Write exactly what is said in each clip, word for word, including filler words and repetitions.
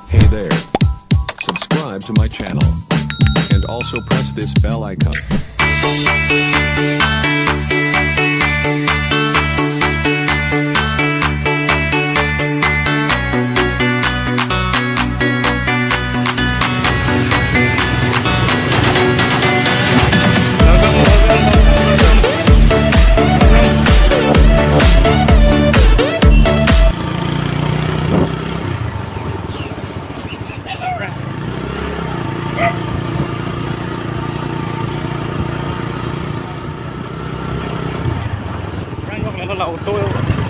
Hey there. Subscribe to my channel. And also press this bell icon. Orang yok lelo la auto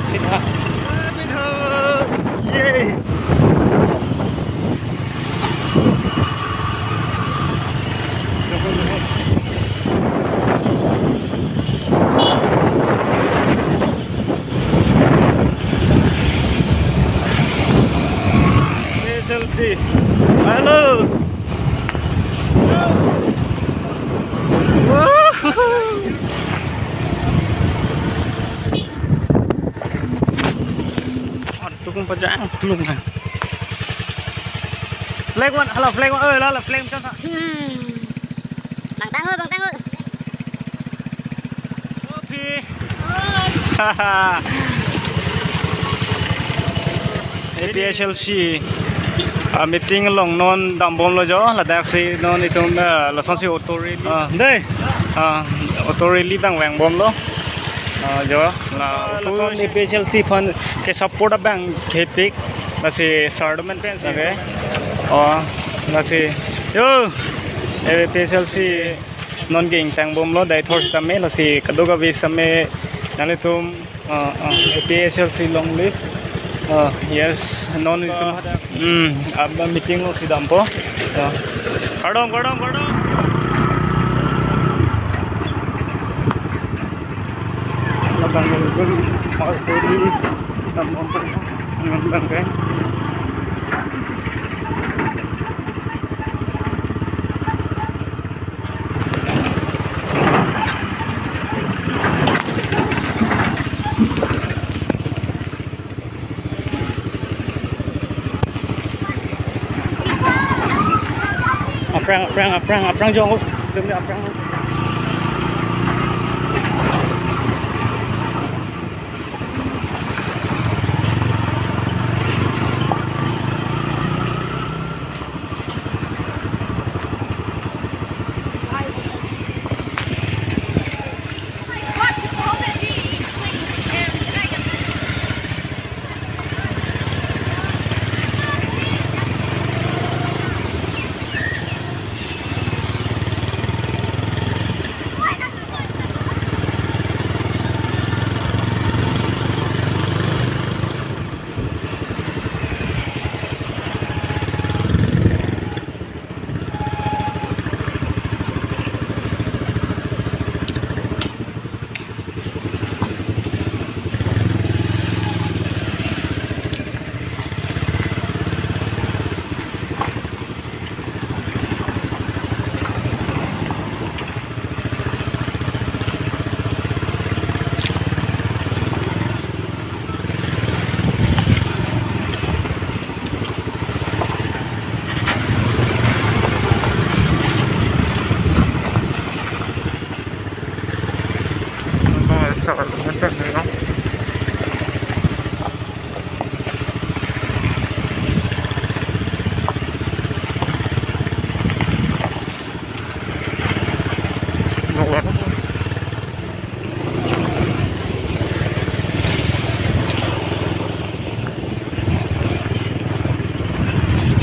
sita. Yay! P S L C. Hello. Woohoo. Aduh, kung pajang, belum kan. Flag one, hala flag one, eh, hala flag one, sa. Hmm. Bang Tango, Bang Tango. Kopi. A P H L C, ah, meeting along non dambomlo jo, ladak si non itum, ah, lasonsi auto rally. Ah, dei. Ah, auto rally dang vangbomlo. Ah, jo, la, lason auto A P H L C aphan ke support abang kepik, lasi sir do men pen si. Okay. Oh, lasi. Yo, A P H L C. Non ke ingtangbomlo, dei thor sitame, lasi kadokave sitame, nanglitum, ah, ah, A P H L C long live. Ah, yes, non itum, hmm, ab meeting lo si dampo. Ah. Kardom, kardom, kardom. Labang itum, mau pergi, labang, labang, labang. Aphrang, aphrang, aphrang, aphrang jong, demi aphrang.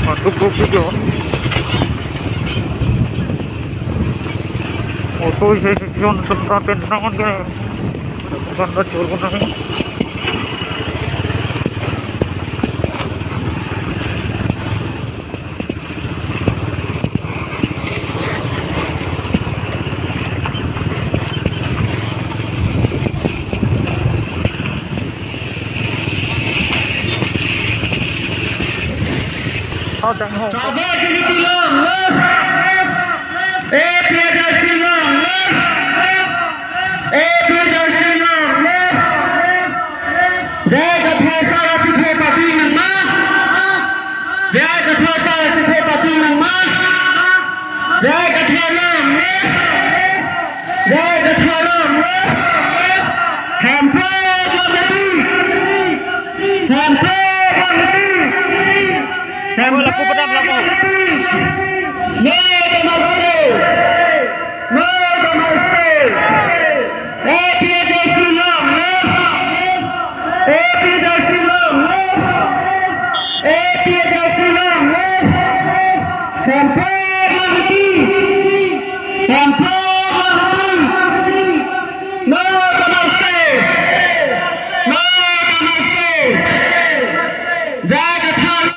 Aduh, kok gitu. Auto isi section tempat penangan ke. Bukan ada jual pun. Sabah Unity long live. A P H L C long live. A P H L C long live. Jai Kathar Sar Achikho Pati nangma. Jai Kathar. Jai Jathai long live! Hemphu Rongmeti! Hemphu Rongmeti! Hemphu Rongmeti! No democracy! No democracy! A P H L C long live! A P H L C long live! A P H L C long live! Hemphu Rongmeti! Hemphu